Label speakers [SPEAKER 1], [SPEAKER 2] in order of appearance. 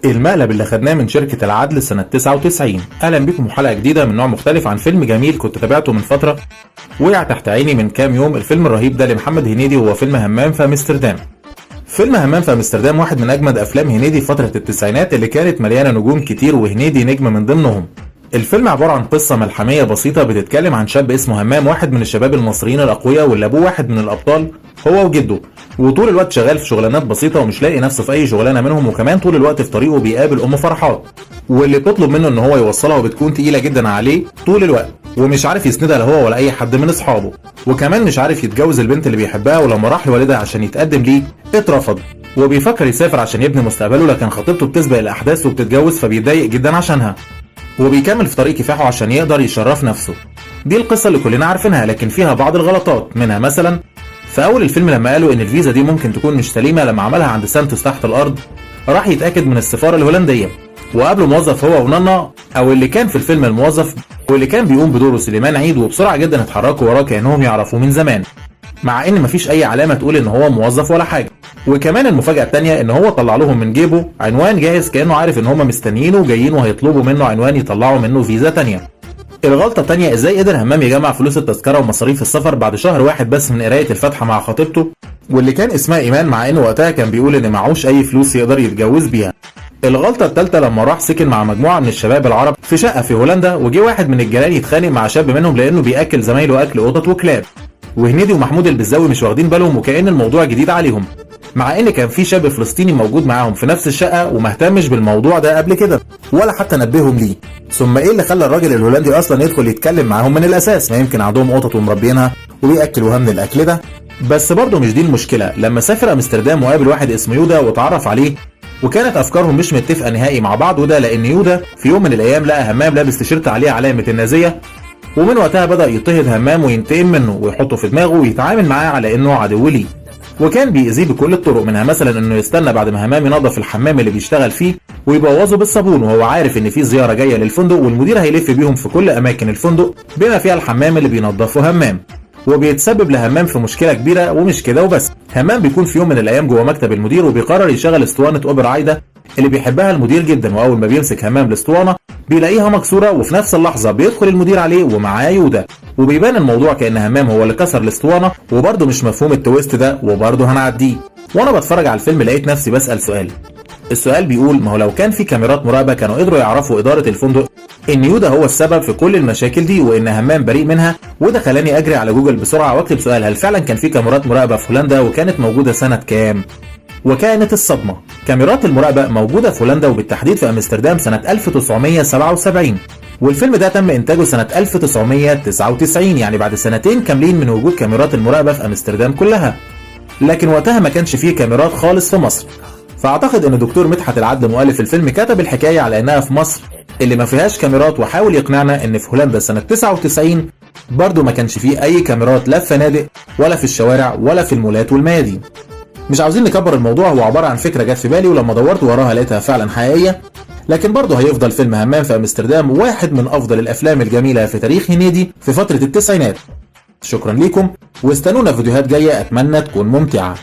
[SPEAKER 1] المقلب اللي خدناه من شركة العدل سنة 99. أهلا بكم حلقة جديدة من نوع مختلف عن فيلم جميل كنت تابعته من فترة، وقع تحت عيني من كام يوم. الفيلم الرهيب ده لمحمد هنيدي هو فيلم همام في أمستردام. فيلم همام في أمستردام واحد من أجمد أفلام هنيدي في فترة التسعينات اللي كانت مليانة نجوم كتير، وهنيدي نجم من ضمنهم. الفيلم عبارة عن قصة ملحمية بسيطة بتتكلم عن شاب اسمه همام، واحد من الشباب المصريين الأقوياء واللي أبوه واحد من الأبطال هو وجده، وطول الوقت شغال في شغلانات بسيطة ومش لاقي نفسه في أي شغلانة منهم. وكمان طول الوقت في طريقه بيقابل أم فرحات، واللي بتطلب منه إن هو يوصلها وبتكون تقيلة جدا عليه طول الوقت، ومش عارف يسندها لا هو ولا أي حد من أصحابه. وكمان مش عارف يتجوز البنت اللي بيحبها، ولما راح لوالدها عشان يتقدم ليه اترفض، وبيفكر يسافر عشان يبني مستقبله، لكن خطيبته بتسبق الأحداث وبتتجوز فبيتضايق جدا عشانها، وبيكمل في طريق كفاحه عشان يقدر يشرف نفسه. دي القصة اللي كلنا عارفينها، لكن فيها بعض الغلطات، منها مثلا في أول الفيلم لما قالوا إن الفيزا دي ممكن تكون مش سليمة، لما عملها عند سانتوس تحت الأرض راح يتأكد من السفارة الهولندية، وقابله موظف هو ونانا، أو اللي كان في الفيلم الموظف واللي كان بيقوم بدوره سليمان عيد، وبسرعة جدا اتحركوا وراه كأنهم يعرفوه من زمان، مع إن مفيش أي علامة تقول إن هو موظف ولا حاجة. وكمان المفاجأة التانية إن هو طلع لهم من جيبه عنوان جاهز، كأنه عارف إن هم مستنيينه وجايين وهيطلبوا منه عنوان يطلعوا منه فيزا تانية. الغلطة التانية، ازاي قدر همام يجمع فلوس التذكرة ومصاريف السفر بعد شهر واحد بس من قراية الفاتحة مع خطيبته واللي كان اسمها إيمان، مع إنه وقتها كان بيقول إن معهوش أي فلوس يقدر يتجوز بيها. الغلطة التالتة، لما راح سكن مع مجموعة من الشباب العرب في شقة في هولندا، وجي واحد من الجيران يتخانق مع شاب منهم لأنه بيأكل زمايله أكل قطط وكلاب، وهنيدي ومحمود البزاوي مش واخدين بالهم وكأن الموضوع جديد عليهم، مع ان كان في شاب فلسطيني موجود معاهم في نفس الشقة وما اهتمش بالموضوع ده قبل كده ولا حتى نبههم ليه. ثم ايه اللي خلى الراجل الهولندي اصلا يدخل يتكلم معاهم من الاساس؟ ما يمكن عندهم قطط ومربينها وبياكلوها من الاكل ده. بس برضه مش دي المشكلة. لما سافر امستردام وقابل واحد اسمه يودا واتعرف عليه، وكانت افكارهم مش متفقه نهائي مع بعض، وده لان يودا في يوم من الايام لقى همام لابس تيشيرت عليه علامة النازية، ومن وقتها بدأ يضطهد همام وينتقم منه ويحطه في دماغه ويتعامل معاه على انه عدو ليه، وكان بيأذيه بكل الطرق، منها مثلا انه يستنى بعد ما همام ينظف الحمام اللي بيشتغل فيه ويبوظه بالصابون، وهو عارف ان في زيارة جاية للفندق والمدير هيلف بيهم في كل اماكن الفندق بما فيها الحمام اللي بينظفه همام، وبيتسبب لهمام في مشكلة كبيرة. ومش كده وبس، همام بيكون في يوم من الايام جوه مكتب المدير وبيقرر يشغل اسطوانة اوبرا عايدة اللي بيحبها المدير جدا، واول ما بيمسك همام الاسطوانة بيلاقيها مكسورة، وفي نفس اللحظة بيدخل المدير عليه ومعاه يودا، وبيبان الموضوع كأن همام هو اللي كسر الاسطوانة، وبرده مش مفهوم ال twist ده وبرده هنعديه. وانا بتفرج على الفيلم لقيت نفسي بسأل سؤال، السؤال بيقول ما هو لو كان في كاميرات مراقبة كانوا قدروا يعرفوا إدارة الفندق إن يودا هو السبب في كل المشاكل دي وإن همام بريء منها. وده خلاني أجري على جوجل بسرعة وأكتب سؤال، هل فعلا كان في كاميرات مراقبة في هولندا وكانت موجودة سنة كام؟ وكانت الصدمة، كاميرات المراقبة موجودة في هولندا وبالتحديد في أمستردام سنة 1977، والفيلم ده تم إنتاجه سنة 1999، يعني بعد سنتين كاملين من وجود كاميرات المراقبة في أمستردام كلها، لكن وقتها ما كانش فيه كاميرات خالص في مصر. فأعتقد إن دكتور مدحت العدل مؤلف الفيلم كتب الحكاية على إنها في مصر اللي ما فيهاش كاميرات، وحاول يقنعنا إن في هولندا سنة 99 برضه ما كانش فيه أي كاميرات لا في فنادق ولا في الشوارع ولا في المولات والميادين. مش عاوزين نكبر الموضوع، هو عبارة عن فكرة جت في بالي ولما دورت وراها لقيتها فعلا حقيقية، لكن برضه هيفضل فيلم همام في أمستردام واحد من أفضل الأفلام الجميلة في تاريخ هنيدي في فترة التسعينات. شكرا لكم واستنونا فيديوهات جاية أتمنى تكون ممتعة.